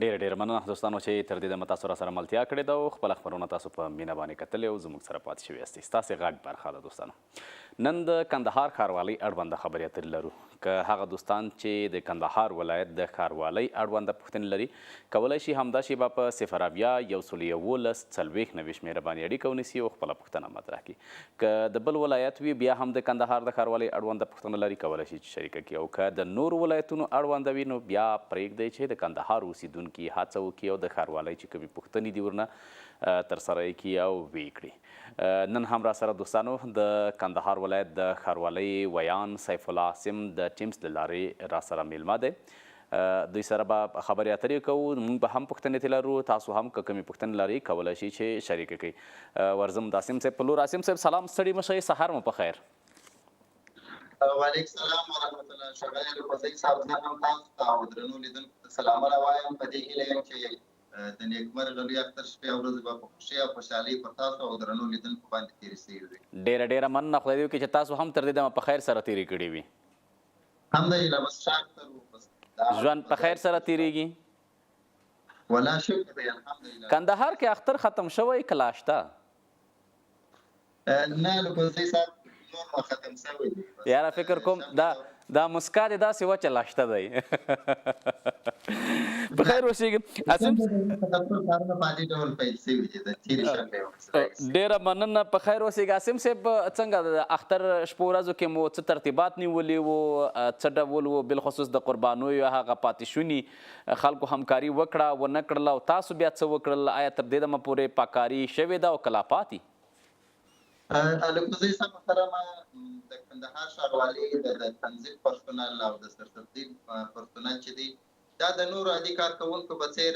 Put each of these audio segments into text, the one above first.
ډېره ډېره مننه دوستانو چې تر دې دمه تاسو راسره ملتیا کړې ده او خپله خپرونه تاسو په مینه باندې کتلې او زموږ سره پاتې شوي یاستئ. ستاسې غږ برخه ده دوستانو. نن د کندهار ښاروالۍ اړونده خبرې اترې لرو. که هغه دوستان چې د کندهار ولایت د ښاروالۍ اړونده پوښتنې لري، کولای شي همدا شېبه په 070 111 40 90 شمېره باندې اړیکه ونیسي او خپله پوښتنه مطرح کړي. که د بل ولایت وي بیا هم د کندهار د ښاروالۍ اړونده پوښتنه لري کولای شي چې شریکه کړي او که د نورو ولایتونو اړونده وي نو بیا پرېږدئ چې د کندهار اوسېدونکي هڅه وکړي او د ښاروالۍ چې کومې پوښتنې دي ورنه ترسره یې کړي او ویې کړي. نن هم راسره دوستانو د کندهار ولایت د ښاروالۍ ویاند سیف الله عاصم د ټیمز له لارې راسره میلمه دی. دوی سره به خبرې اترې کوو، مونږ به هم پوښتنې ترې لرو، تاسو هم که کومې پوښتنې لرئ کولای شئ چې شریکې کړئ. ورځم د عاصم صاحب په لور. عاصم صاحب سلام، ستړي مه شئ، سهار مو په خیر. وعلیک سلام ورحمت الله. ښاغلی لوپزی صاحب، زه هم تاسو ته او درنو لیدونکو ته سلامونه وایم. په دې هیله یم چې د نیکمرغه لوی اختر شپې او ورځې به په خوښۍ او خوشحالۍ پر تاسو او درنو لیدونکو باندې تېرې شوي وي. ډېره ډېره مننه، خدای دې وکړي چې تاسو هم تر دې دمه په خیر سره تېرې کړې وي. الحمدلله، بس ښه اختر وو، بس ژوند په خیر سره تېرېږي. ولا شکر دی، الحمدلله. کندهار کې اختر ختم شوی که لا شته؟ نه لوپزی صاحب، نور نو ختم شوی دی. یاره فکر کوم دا دا مسکا دې داسې وه چې لا شته دی. په خیر اوسېږي عاصم. کارونه په عادي ډول پیل شوي دي د تېرې شنبې ورځې راهیسې. ډېره مننه، په خیر اوسېږي عاصم صاحب. څنګه د اختر شپو ورځو کې مو څه ترتیبات نیولي وو، څه ډول وو، بالخصوص د قربانیو هغه پاتې شوني خلکو همکاري وکړه ونه کړله او تاسو بیا څه وکړل؟ آیا تر دې دمه پورې پاکاري شوې ده او که لا پاتې؟ الکوزی صاحب محترمه، د کندهار ښاروالۍ د تنظیف پرسونل او د سرسبزي پرسونل چې دی، دا د نورو عادي کارکوونکو په څېر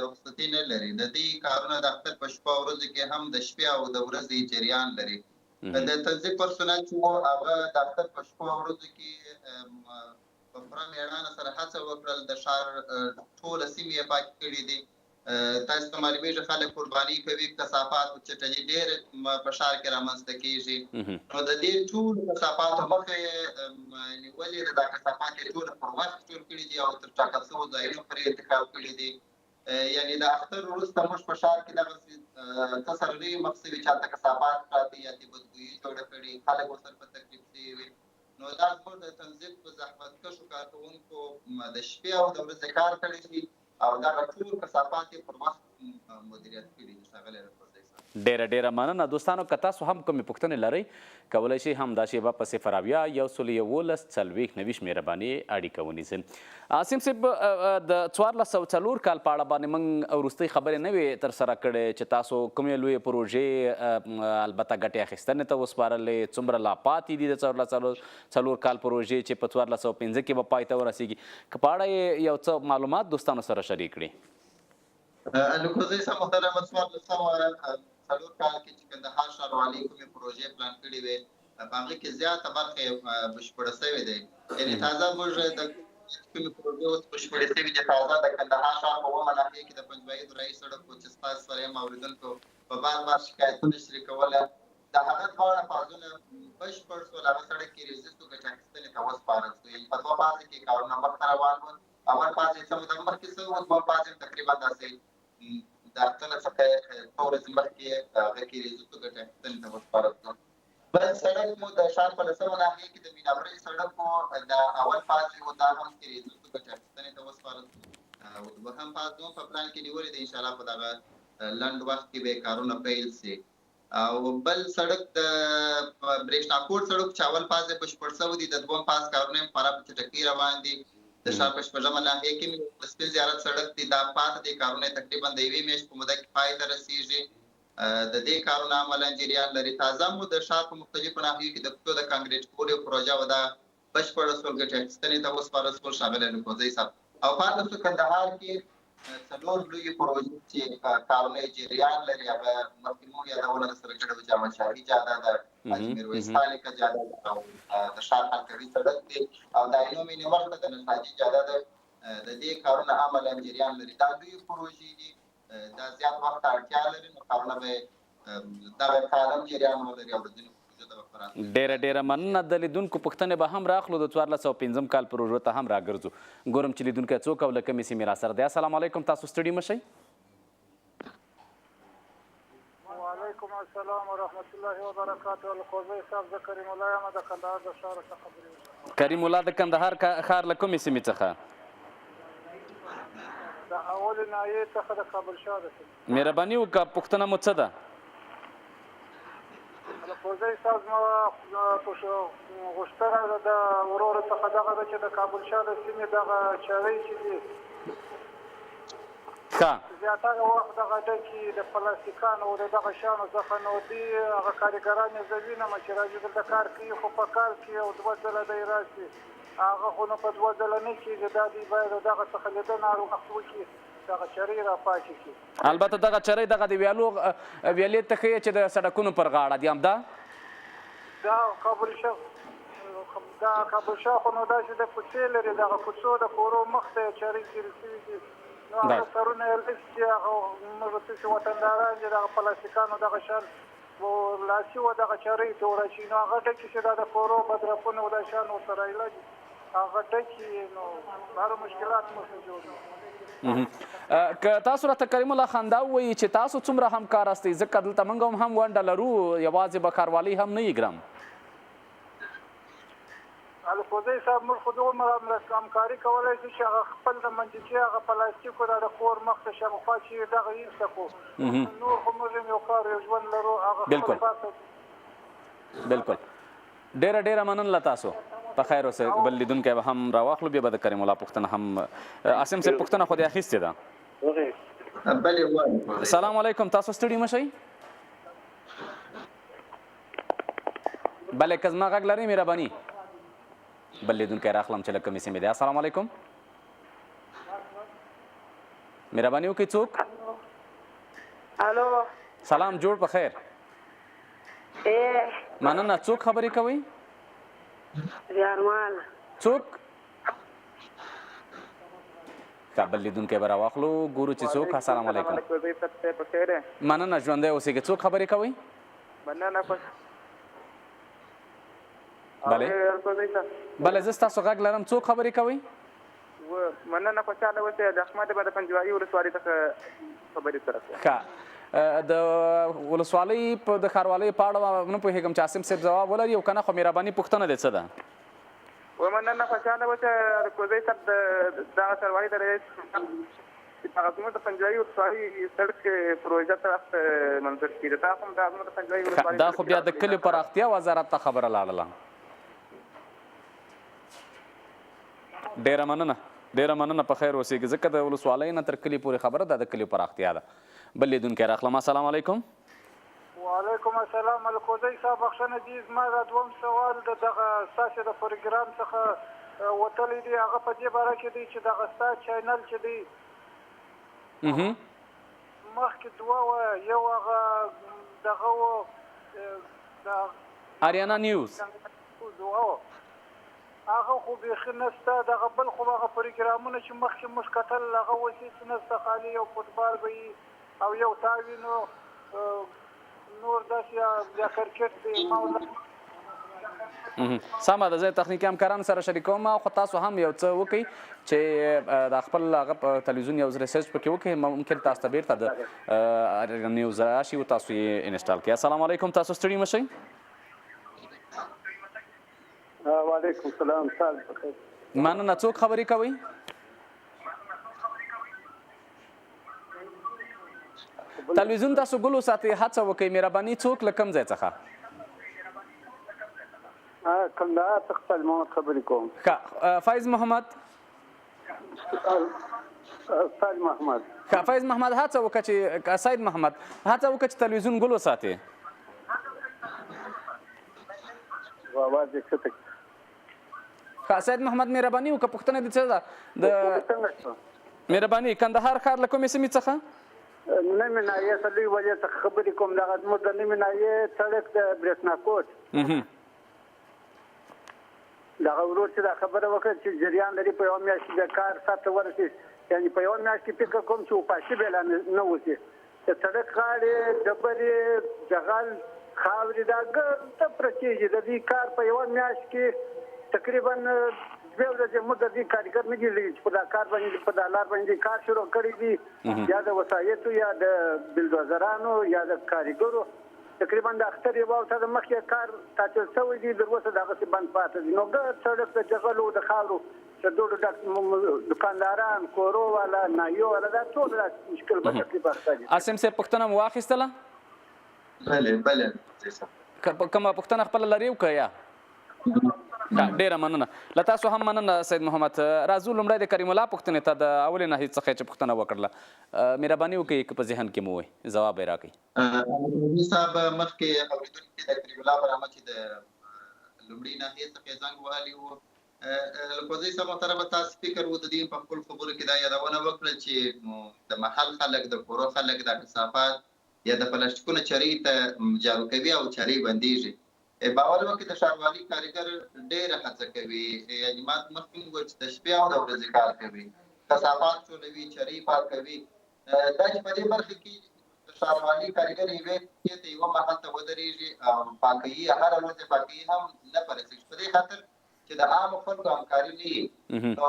رخصتي نه لري. د دوی کارونه د اختر په شپو او ورځو کې هم د شپې او د ورځې جریان لري. د تنظیف پرسونل چې وو، هغه د اختر په شپو او ورځو کې په پوره مېړانه سره هڅه وکړل، د ښار ټوله سیمې یې پاکې کړې دي. تاسو ته معلومیږي خلک قرباني کوي، کثافات او چټلي ډېر په ښار کې رامنځته کېږي، نو د دې ټولو کثافاتو مخه یې نیولې ده. دا کثافات یې ټول پر وخت ټول کړي دي او تر ټاکل شوو ځایونو پورې انتقال کړي دي. یعنې د اختر وروسته موږ په ښار کې دغسې څه سره نه یو مخ شوي چې هلته کثافات پراته یا دې بدبویي جوړه کړي، خلک ورسره په تکلیف شوي وي. نو دا زموږ د تنظیف زحمتکښو کارکوونکو د شپې او د ورځې کار کړی دی او دغه ټول کثافات یې پر وخت مدیریت کړي دي. ښاغلی رفوزی صاحب، ډېره ډېره مننه. دوستانو که تاسو هم کومې پوښتنې لرئ کولای شئ همدا شېبه په 070 111 40 90 شمېره باندې اړیکه ونیسئ. عاصم صاحب، د 1404 کال په اړه باندې موږ وروستۍ خبرې نه وې ترسره کړې چې تاسو کومې لویې پروژې البته ګټې اخیستنې ته وسپارلې، څومره لا پاتې دي د 1404 کال پروژې چې په 1405 کې به پای ته ورسېږي، که په اړه یې یو څه معلومات دوستانو سره شریک کړي. الکوزی صاحب محترمه، 1404 کال کې چې کندهار ښاروالۍ کومې پروژې پلان کړې وې، په هغې کې زیاته برخه یې بشپړه شوې دی. یعنې تازه موږ د کومې پروژې اوس بشپړې شوې دي، تازه د کندهار ښار په اوومه ناحیه کې د پنجوايي درايي سړک و چې ستاسو سره هم اورېدونکو په بار بار شکایتونه شریکوله، د هغه دواړه فازونه بشپړ شول. هغه سړک کې ریزي شو، ګټې اخیستنې ته وسپارل شو. یعنې په دوه فازه کې کارونه مخته روان وو. اول فاز یې څه موده مخکې شوی و، دوهم فاز یې تقریبا داسې د اختر څخه څو ورځې مخکې هغه کې ریزي شو، ګټې اخیستنې ته وسپارل شو. بل سړک مو د ښار په لسمه ناحیه کې د مینابرۍ سړک و، د اول فاز یې و، دا هم کې ریزي شو، ګټې اخیستنې ته وسپارل شو. او دوهم فاز مو په پلان کې نیولې دی، انشاءالله په دغه لنډ وخت کې به یې کارونه پیل شي. او بل سړک د برېښناکوټ سړک چې اول فاز یې بشپړ شوی دی، د دوهم فاز کارونه یې خورا په چټکۍ روان دي. د ښار په شپږمه ناحیه کې د سپین زیارت سړک دی، دا پاتې دی، کارونه یې تقریبا د یوې میاشتې په موده کې پای ته رسېږي. د دې کارونه عملا جریان لري. تازه مو د ښار په مختلفو ناحیو کې د کوڅو د کانکریټ کولو یو پروژه وه، دا بشپړه شول، ګټې اخیستنې ته وسپارل شول. ښاغلی لوکوزی صاحب، او پاتې شو کندهار کې څلور لویې پروژې چې کارونه یې جریان لري، هغه مخکې مو یادونه درسره کړې وه چې احمدشاهي جاده ده، حاجي میرویس خان جاده ده او د ښار حلقوي سړک دی او د عینو مینې مخته د نساجي جاده ده. د دې کارونه عملا جریان لري. دا لویې پروژې دي، دا زیات وخت ته اړتیا لري، نو کارونه به دغه کال هم جریان ولري او د ځینو پروژو ته به په راتلونکي ډېره کال ډېره مننه. د لیدونکو پوښتنې به هم راخلو، د 1405 کال پروژو ته هم راګرځو. ګورم چې لیدونکی څوک او له کومې سیمې راسره دی. السلام علیکم، تاسو ستړي مه شئ. وعلیکم السلام ورحمت الله وبرکاته. الکوزی صاحب، زه کریم الله یم، د کندهار د ښار څخه خبرې وکړم. کریم الله د کندهار ښار له کومې سیمې څخه؟ د اولې ناحیې څخه، د کابل شاه د سیمې. مهرباني وکړه، پوښتنه مو څه ده؟ الکوزی صاحب، زما غوښتنه د ورور څخه دغه ده چې د کابل شاه د سیمې دغه چړۍ چې دي، ښه زیاتره وخت دغه ډکې د پلاستیکانو او د دغه شیانو څخه، نو دوی هغه کاریګران یې زه وینم چې راځي دلته کار کوي، خو په کال کې یو دوه ځله دی راشي، هغه خو نو په دوه ځله نه کېږي. دا دوی باید دغه څخه لیدنه هر وخت وکړي، دغه چرۍ را پاکې کړي. البته دغه چرۍ دغه د ویالو ویالې ته ښیې چې د سړکونو پر غاړه دي، همدا دا کابل شاه، دا کابل شاه خو نو داسې د کوڅې لري، دغه کوڅو د کورو مخ ته یې چرۍ تېرې شوي دي، نو هغه سرونه یې لږ چې هغه موږ څه وطنداران دي، دغه پلاستیکانو دغه شیان لاسي و دغه چرۍ ته ورچوي، نو هغه ډکې چې دا د کورو بدرپونه او دا شیان ورسره علاج هغه ډکې، نو هر مشکلات موږ ته جوړ. که تاسو راته کریم الله خندا ووایي چې تاسو څومره همکار یاستئ، ځکه دلته موږ هم ونډه لرو، یوازې به ښاروالۍ هم نه یي ګرم. الکوزی صاحب، موږ خو دومره همکاري کولی شو چې هغه خپل د منجکې هغه پلاستیکو دا د کور مخ ته شاوخوا چې دغه ایسته کړو، نور خو موږ هم یو کار یو ژوند لرو، هغه خپل کار ته. بالکل، ډېره ډېره مننه له تاسو، په خیر اوسئ. بل لیدونکی به هم راواخلو، بیا به د کریم الله پوښتنه هم. عاصم صاحب، پوښتنه خو دې اخیستې ده. بلې وایي. سلام علیکم، تاسو ستړي مه شئ. بلې که زما غږ لرئ مهرباني. بل لیدونکی راخلم چې له کومې سیمې دی. السلام علیکم، مهرباني وکړئ، څوک؟ الو، سلام، جوړ په خیر؟ مننه. څوک خبرې کوئ؟ زیارمال. څوک؟ ښه، بل لیدونکی به راواخلو، ګورو چې څوک. السلام علیکم. مننه، ژوندی اوسېږئ. څوک خبرې کوئ؟ مننه. بله بله، زه ستاسو غږ لرم، څوک خبرې کوئ؟ مننه، خوشحاله اوسئ. د احمد به د پنجوايي ولسوالۍ څخه خبرې سره. ښه، د ولسوالۍ په د ښاروالۍ په اړه نه پوهېږم چې عاصم صاحب ځواب ولري او که نه، خو مهرباني پوښتنه دې څه ده؟ مننه، خوشحاله اوسئ. الکوزی صاحب، دغه ښاروالۍ د رئیس هغه زموږ د پنجوايي ولسوالۍ سړک پروژه څه وخت منظور کېږي؟ دا هم دا زموږ د پنجوايي ولسوالۍ دا خو بیا د کلیو پراختیا وزارت ته خبره لاړله. ډېره مننه، ډېره مننه، په خیر اوسېږئ. ځکه د ولسوالۍ نه تر کلي پورې خبره ده، د کلیو پراختیا ده. بل لیدونکی راخلم. السلام علیکم. وعلیکم السلام. الکوزی صاحب، بخښنه دي، زما دا دوم سوال د دغه ستاسې د پروګرام څخه وتلی دی، هغه په دې باره کې دی چې دغه ستا چینل چې دی مخکې دوه وه، یو هغه دغه و د آریانا نیوز، هغه خو بیخي نشته. دغه بل خو هغه پروګرامونه چې مخکې موږ کتل هغه اوس هېڅ نشته، خالي یو فوټبال به وي او یو تا وي، نو نور داسې یا کرکټ دی. ما سمه ده، زه تخنیکي همکارانو سره شریکوم، خو تاسو هم یو څه وکړئ چې د خپل هغه په تلویزیون یو ریسرچ پکې وکړئ، ممکن تاسو ته بېرته د نیوز راشي او تاسو یې انسټال کړئ. السلام علیکم، تاسو ستړي مه شئ. وعلیکم السلام. مننه. څوک خبرې کوئ؟ تلویزیون تاسو ګل وساتئ، هڅه وکړئ مهرباني. څوک له کوم ځای څخه؟ کندهار څخه فیض محمد خبرې کوم. ښه، فیض محمد. فیض محمد. ښه، فیض محمد، هڅه وکړه چې سید محمد، هڅه وکړه چې تلویزیون ګل وساتې. آواز یې کښته. ښه، سید محمد مهرباني وکړه، پوښتنه دې څه ده؟ د مهرباني، کندهار ښار له کومې سیمې څخه؟ نوې ناحیې څخه، لوی وزیر څخه خبرې کوم. دغه زموږ د نوې ناحیې سړک د برېښنا کوټ، دغه ورور چې دا خبره وکړه چې جریان لري په یوه میاشت کې د کار سر ته ورسي، یعنې په یوه میاشت کې فکر کوم چې وپاشي به لا نه وسي. د سړک غاړې ډبرې جغل خاورې دا ګرده پرتې دي. د دې کار په یوه میاشت کې تقریبا 2 ورځې موږ د دې کاریګر نه دي لیدلي چې په دا کار باندې، په دا لار باندې کار شروع کړی دی، یا د وسایطو یا د بلډوزرانو یا د کاریګرو. تقریبا د اختر یوه هفته د مخکې کار تعطیل شوی دی، تر اوسه دغسې بند پاتې دی. نو ګرد سړک د جغلو د خاورو د دوړو ډک، دکانداران، کورو والا، نایو والا، دا ټول داسې مشکل په تکلیف اخته دي. عاصم صاحب پوښتنه مو واخیستله؟ بله بله. کومه پوښتنه خپله لرې او که یا؟ ډېره مننه له تاسو هم مننه سید محمد. راځو لومړی د کریم الله پوښتنې ته، د اولې ناحیې څخه یې چې پوښتنه وکړله، مهرباني وکړئ که په ذهن کې مو وي ځواب یې راکړئ. الکوزي صاحب مخکې اورېدونکي د کریم الله په نامه چې د لومړۍ ناحیې څخه یې زنګ وهلی و، الکوزي صاحب محترمه تاسو فکر و د دې په خپل خبرو کې دا یادونه وکړه چې د محل خلک، د کورو خلک دا کثافات یا د پلاستیکونو چرۍ ته جارو کوي او چرۍ بندېږي. باور وکړئ د ښاروالۍ کاریګر ډېره هڅه کوي، یعنې ما مخکې وویل چې د شپې او د ورځې کار کوي، کثافات ټولوي، چرۍ پاکوي. دا چې په دې برخه کې د ښاروالۍ کاریګر یوې کوڅې ته یوه محل ته ودرېږي او پاکوي، هره ورځ یې پاکوي هم نه په رسېږي، په دې خاطر چې د عامو خلکو همکاري نه وي. نو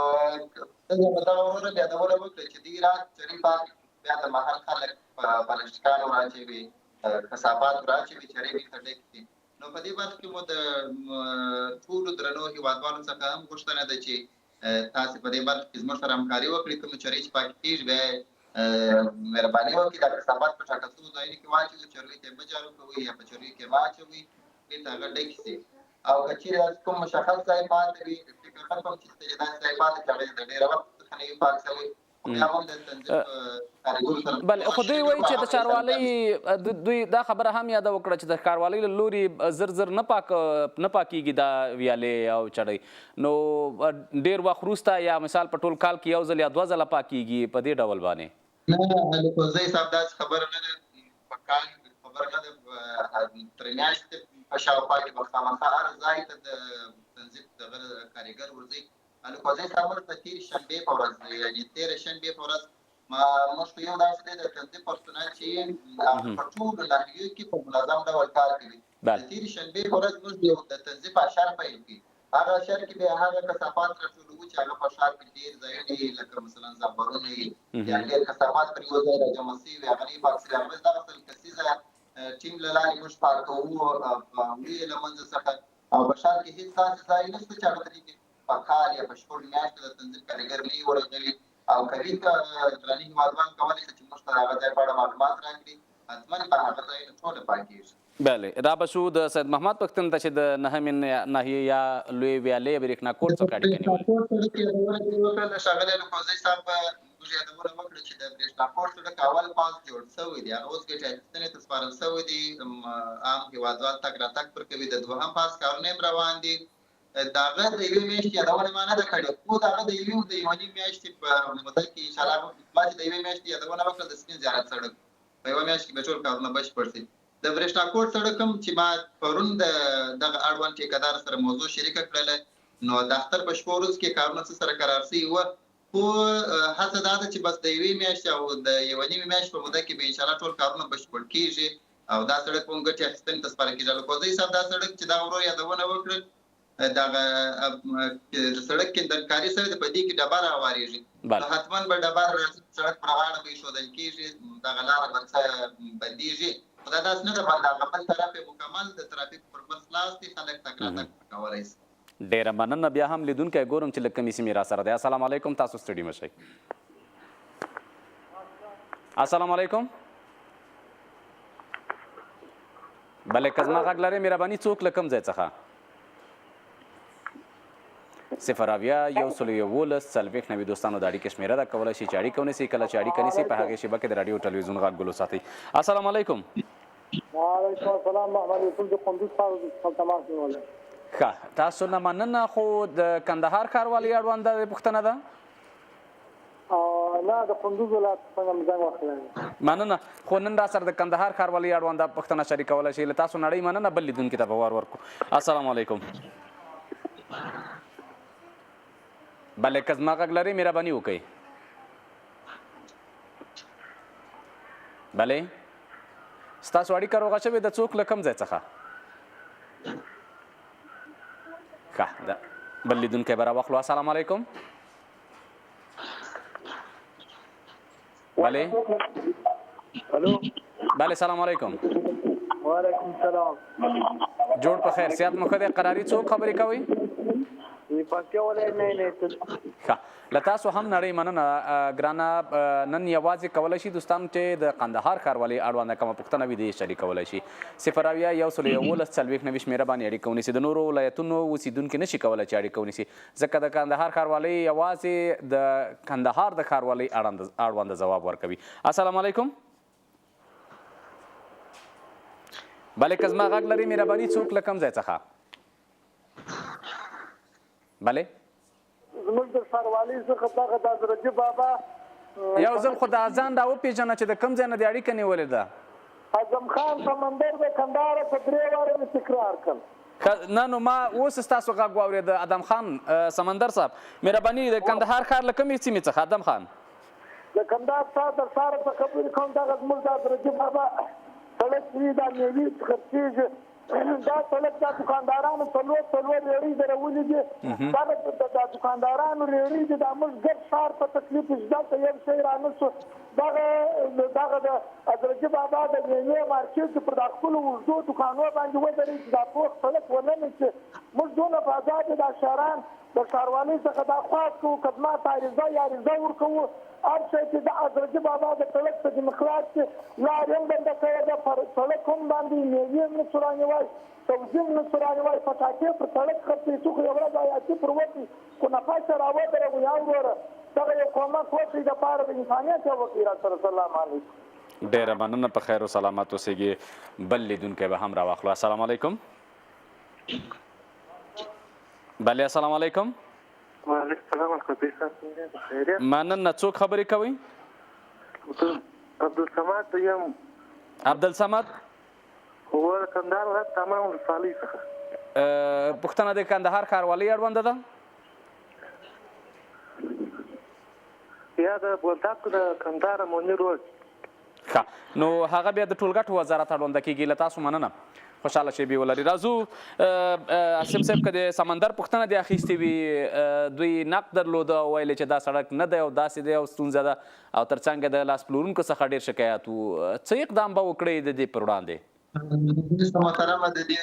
دغه وروره یادونه وکړه چې دوی رات چرۍ پاکې کړي، بیا د محل خلک په پلاستیکانو وراچوي، کثافات وراچوي، چرۍ بېرته ډکې کړي. نو په دې برخه کې مو د ټولو درنو هیوادوالو څخه هم غوښتنه ده چې تاسې په دې برخه کې زموږ سره همکاري وکړئ. کومې چرۍ چې پاکې کېږي بیا مهرباني وکړئ دا کثافات په ټاکل شوو ځایونو کې واچوئ، چرۍ ته یې مه جارو کوئ یا په چرۍ کې مه اچوئ، بېرته هغه ډکې شي. او که چېرې داسې کوم مشخص ځای پاتې وي، فکر نه کوم چې داسې ځای پاتې چې هغه د ډېره وخت څخه نه وي پاک شوی، بله. خو دوی وایي چې د ښاروالۍ، دوی دا خبره هم یاده وکړه چې د ښاروالۍ له لوري زر زر نه پاکېږي دا ویالې او چړۍ، نو ډېر وخت وروسته یا مثال په ټول کال کې یو ځل یا 2 ځله پاکېږي په دې ډول باندې. نه الکوزی صاحب داسې خبره نه ده، په کال کې خبره نه ده، تر میاشتې په شاوخوا کې به خامخا هر ځای ته د تنظیف دغه کاریګر ورځي. الکوزی صاحب موږ د تېرې شنبې په ورځ، یعنې تېره شنبې په ورځ موږ خو یو داسې دی د تنظیف پرسونل چې په ټولو ناحیو کې په منظم ډول کار کوي. د تېرې شنبې په ورځ موږ یو د تنظیف اشر پیل کړي، هغه اشر کې بیا هغه کثافات راټولوو چې هغه په ښار کې ډېر ځایونه یې لکه مثلا زنبرونه یې یا ډېر کثافات پر یو ځای راجمع شوي وي، هغه نه یې پاک شوي، هغه دغه 100 کسیزه ټیم له لارې موږ پاکوو وړي یې له منځه څخه. او په ښار کې هېڅ داسې ځای نشته چې هغه ته په کال یا په 6 میاشتو د تنظیف کاریګر نه وي ورغلي. او کوي که درانه هیوادوال کولی شي چې موږ ته د هغه ځای په اړه معلومات راکړي، حتما به هغه ځایونه ټوله پاکېږي. بله را به شو د سید محمد پښتون ته چې د نهمې ناحیې یا لوی ویالې برېښنا کوټ څخه اړیکه نیولې. برېښنا کوټ سړک یادونه دې وکړه، ښاغلی الکوزی صاحب موږ یادونه وکړه چې د برېښنا کوټ سړک اول فاز جوړ شوی دی، هغه اوس ګټې اخیستنې ته سپارل شوی دی، عام هیوادوال تګ راتګ پر کوي. د دوهم فاز کارونه هم روان دي. د هغه د یوې میاشتې یادونه ما نه ده کړې، خو د هغه د یوې او د یوه نیم میاشتې په موده کې انشاءالله ما چې د یوې میاشتې یادونه وکړه، د سپین زیارت سړک په یوه میاشت کې به ټول کارونه بشپړ شي. د برېښنا کوټ سړک هم چې ما پرون د دغه اړوند ټیکهدار سره موضوع شریکه کړله، نو د اختر په شپو ورځو کې کارونه څه سره قرار شوي وه، خو هڅه دا ده چې بس د یوې میاشتې او د یوه نیمې میاشتې په موده کې به انشاءالله ټول کارونه بشپړ کېږي او دا سړک هم ګټې اخیستنې ته سپارل کېږي. الکوزی صاحب دا سړک چې دا ورور یادونه وکړل، دغه سړک کیندنکاري سوې ده، په دې کې ډبره هوارېږي، نو حتما به ډبره راځي، سړک پر غاړه به ایښودل کېږي، دغه لاره به څه بندېږي، خو دا داسې نه ده بنده، هغه بل طرف یې مکمل د ترافیک پر مخ خلاص دی، خلک تګ راتګ پر کولی شي. ډېره مننه. بیا هم لیدونکی ګورم چې له کومې سیمې را سره دی. السلام علیکم، تاسو ستړي مه شئ. السلام علیکم. بله که زما غږ لرې مهرباني، څوک له کوم ځای څخه؟ 0 70 11 40 90 دوستانو د اړیکې شمېره ده، کولی شئ چې اړیکه ونیسئ. کله چې اړیکه نیسئ په هغې شېبه کې د راډیو ټلویزیون غږ ګل وساتئ. السلام علیکم. وعلیکم السلام، محمد یوسف د کندوز ښار څخه تماس نیولی. ښه، تاسو نه مننه. خو د کندهار ښاروالۍ اړوند پوښتنه ده؟ نه، د کندوز ولایت څخه مې زنګ وهلی. مننه. خو نن را سره د کندهار ښاروالۍ اړوند پوښتنه شریکولی شئ. له تاسو نړۍ مننه. بل لیدونکي ته به وار ورکړو. السلام علیکم. بله که زما غږ لرې مهرباني وکړئ. بله ستاسو اړیکه روغه شوې ده، څوک له کوم ځای څخه؟ ښه ده، بل لیدونکی به راواخلو. السلام علیکم. بله الو. بله، سلام علیکم. وعلیکم سلام. جوړ په خیر، صحت مو ښه دی؟ قراري څوک خبرې کوئ؟ پکتیا ولایت نه نه. ښه، له تاسو هم نړۍ مننه ګرانه. نن یوازې کولی شي دوستان چې د قندهار ښاروالۍ اړونده کومه پوښتنه وي دې شریکولی شي. 070 111 40 90 شمېره باندې اړیکه ونیسي. د نورو ولایتونو اوسېدونکي نشي کولی چې اړیکه ونیسي، ځکه د کندهار ښاروالۍ یوازې د کندهار د ښاروالۍ اړونده ځواب ورکوي. السلام علیکم. بله، که زما غږ لري مهرباني، څوک له کوم ځای څخه؟ بله. زموږ د ښاروالۍ څخه دغه د حضرتي بابا. یو ځل خو د ځان را وپېژنه چې د کوم ځای نه دې اړیکه نیولې ده. اعظم خان سمندر د کندهاره، په درې واره مې تکرار کړ. نه، نو ما اوس ستاسو غږ واورېده. ادم خان سمندر صاحب، مهرباني، د کندهار ښار له کومې سیمې څخه ادم خان؟ د کندهار ښار د ښاره څخه خبرې کوم. دغه زموږ د حضرتي بابا سړک وي، دا مېوې چې خرڅېږي، دا سړک، دا دکاندارانو څلور څلور ریړۍ درولې دي. دغه د دکاندارانو ریړۍ دي، دا موږ ګرد ښار په تکلیف چې دلته یو شی رانه شو. دغه د حضرتي بابا د مېوې مارکېټ چې پر دا خپلو اوږدو دکانو باندې ودرېږي چې دا پوخ سړک ونه نیسي. موږ دونه په عذاب دا ښاران د ښاروالۍ څخه دا خواست کوو، که زما ته عریضه یا عریضه ورکوو، هر شی چې د حضرتي بابا د سړک په دې مخلاص کې لار هم بنده کړې ده، پر سړک هم باندې مېوې هم نشو رانیوای، سبزي هم نشو رانیوای، پټاکې پر سړک خرڅوي. څه خو یوه ورځ حیاتي پر وکړي، خو نفس یې راودروي. یا وروره، دغه یو کومک وکړئ، دپاره د انسانیت یې وکړئ راسره. سلام علیکم. ډېره مننه، په خیر او سلامت اوسېږي. بل لیدونکی به هم راواخلو. السلام علیکم. بله، السلام علیکم. وعلیکم السلام ورحمت الله. مننه، څوک خبرې کوي؟ عبدالصمد یم. عبدالصمد. هو، د کندهار ولایت تمام ولسوالۍ څخه. پوښتنه د کندهار ښاروالۍ اړونده ده؟ یا د بولدک د کندهار عمومي روډ. ښه، نو هغه بیا د ټولګټو وزارت اړونده کېږي. له تاسو مننه، خوشحاله شیبې ولري. راځو عاصم صاحب، که د سمندر پوښتنه دې اخیستې وي، دوی نقد درلوده او ویل چې دا سړک نه دی او داسې دی او ستونزه ده، او تر څنګه د لاس پلورونکو څخه ډېر شکایت وو، څه اقدام به وکړئ د دې پر وړاندې؟ محترمه، د دې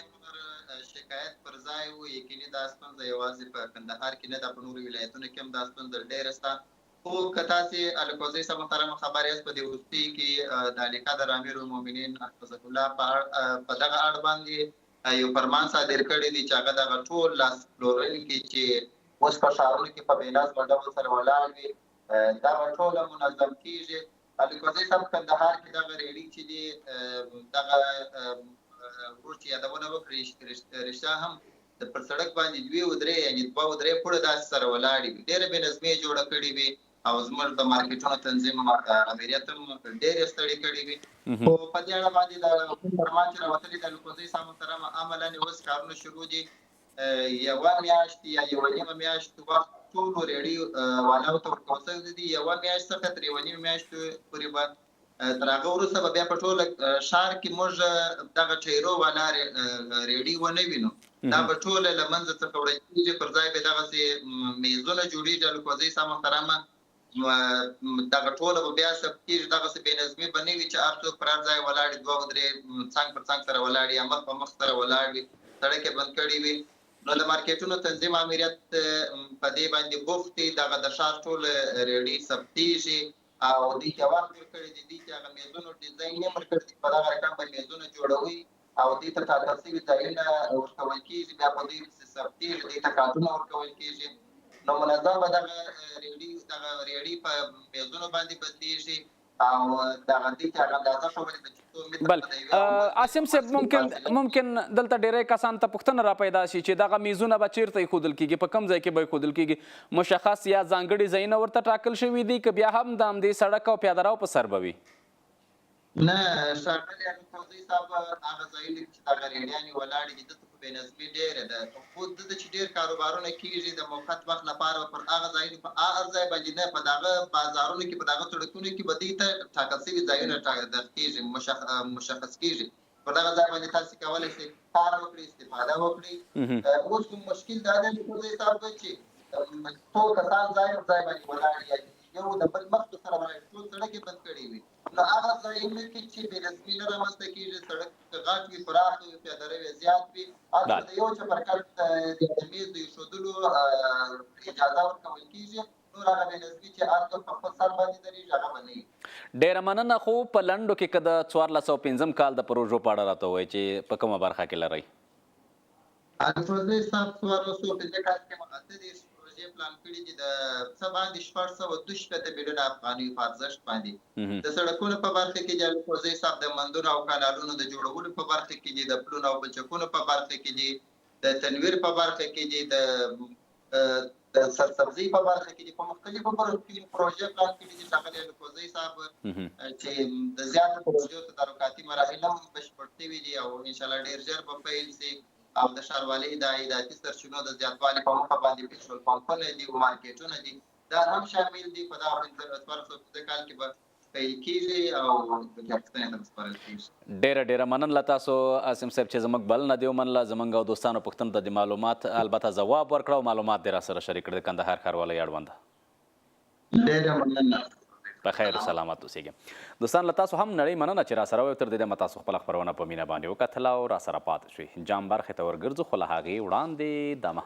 شکایت پر ځای و. یقیني دا ستونزه یوازې په کندهار کې نه ده، په نورو ولایتونو کې هم دا ستونزه ډېره شته. خو که تاسې الکوزی صاحب محترم خبر یاست، په دې وروستي کې د علیقدر امیر المؤمنین حفظه الله په دغه اړ باندې یو فرمان صادر کړی دی چې هغه دغه ټول لاس پلورونکي چې اوس په ښارونو کې په بې نظمه ډول سره ولاړ وي، دغه ټوله منظم کېږي. الکوزی صاحب، کندهار کې دغه ریړۍ چې دي، دغه ورور چې یادونه وکړي، رښتیا هم پر سړک باندې دوې او درې، یعنې دوه او درې پوړه داسې سره ولاړې وي، ډېره بې نظمي یې جوړه کړې وي او زموږ د مارکیټونو تنظیم آمریت هم ډېرې ستړې کړې وي. خو په دې اړه باندې د فرمان چې راوتلی د الکوزی صاحب محترم، عملاً اوس کارونه شروع دي. یوه میاشت یا یوه نیمه میاشت وخت ټولو ریړۍ والاو ته ورکول شوی دی. یوه میاشت څخه تر یوه نیمې میاشتې پورې به، تر هغه وروسته به بیا په ټوله ښار کې موږ دغه ټیرو والا ریړۍ ونه وینو. دا به ټوله له منځه څخه وړل کېږي، پر ځای به دغسې میزونه جوړېږي. الکوزی صاحب محترمه، دغه ټوله به بیا ثبت کېږي. دغسې بې نظمي به نه وي چې هر څوک پر هر ځای ولاړ وي، دوه او درې څنګ پر څنګ سره ولاړ یا مخ په مخ سره ولاړ وي، سړک یې بند کړی وي. نو د مارکیټونو تنظیم آمریت په دې باندې بوخت دی. دغه د ښار ټول ریړۍ ثبتېږي او دوی ته وخت ورکړی دی. دوی ته هغه میزونو ډیزاین یې ورکړی دی، په دغه رقم به میزونه جوړوي او دوی ته ټاکل شوي ځایونه ورکول کېږي، بیا په دوی پسې ثبتېږي، دوی ته کارتونه ورکول کېږي. نو منظم به دغه ریړۍ په میزونو باندې بدلېږي او دغه دوی ته هغه اندازه ښوولې ده چې څو متره. بل عاصم صاحب، ممکن دلته ډیری کسان ته پوښتنه را پیدا شي چې دغه میزونه به چیرته ایښودل کیږي، په کوم ځای کې به ایښودل کیږي؟ مشخص یا ځانګړي ځایونه ورته ټاکل شوي دي که بیا هم د همدې سړک او پیاده رو په سر به وي؟ نه ښاغلی الکوزی صاحب، هغه ځایونه چې دغه ریړیانې ولاړې دي، دلته بې نظمي ډېره ده، خو دلته چې ډېر کاروبارونه کېږي د موقت وخت لپاره پر هغه ځایونو په هر ځای باندې نه، په دغه بازارونو کې په دغه سړکونو کې به دوی ته ټاکل شوي ځایونه دغه کېږي، مشخص کېږي. پر دغه ځای باندې تاسو کولی شئ کار وکړئ، استفاده وکړئ. اوس کوم مشکل دا دی الکوزی صاحب چې څو کسان ځای پر ځای باندې ولاړ یا یو د بل مخ ته سره ولاړ، ټول سړک یې بند کړی وي. نو هغه ځایونه کې چې بې نظمي نه رامنځته کېږي، سړک غټ وي، پراخ وي، پیاده روي زیات وي، هلته د یو چپرکټ د میز د ایښودلو اجازه ورکول کېږي. نور هغه بې نظمي چې هر څوک په خپل سر باندې درېږي هغه به نه وي. ډېره مننه. خو په لنډو کې که د 1405 کال د پروژو په اړه راته ووایئ چې په کومه برخه کې لرئ؟ الکوزی صاحب 1405 کال کې مو 38 پروژې پلان کړي دي د څه باندې 662 میلیونه افغانیو په ارزښت باندې. د سړکونو په برخه کې دي الکوزی صاحب، د مندونو او کانالونو د جوړولو په برخه کې دي، د پلونو او پلچکونو په برخه کې دي، د تنویر په برخه کې دي، د سرسبزۍ په برخه کې دي، په مختلفو برخو کې پروژې پلان کړي دي ښاغلی الکوزی صاحب، چې د زیاتو پروژو تدارکاتي مراحل هم بشپړ شوي دي او انشاءالله ډېر ژر به پیل شي. او د ښاروالۍ د عایداتي سرچینو د زیاتوالي په موخه باندې پټرول پمپونه دي او مارکېټونه دي، دا هم شامل دي. په دغه 1405 کال کې به پیل کېږي او ګټې اخیستنې ته به سپارل کېږي. ډېره ډېره مننه له تاسو عاصم صاحب چې زموږ بلنه دې ومنله، زموږ او دوستانو پوښتنو ته دې معلومات البته ځواب ورکړه او معلومات دې راسره شریک کړل د کندهار ښاروالۍ اړوند. ډېره مننه. په خیر او سلامت اوسېږئ. دوستان له تاسو هم نړۍ مننه چې راسره وئ. تر دې دمه تاسو خپله خپرونه په مینه باندې وکتله او راسره پاتې شوئ. جام برخې ته ورګرځو، خو له هغې وړاندې دمه.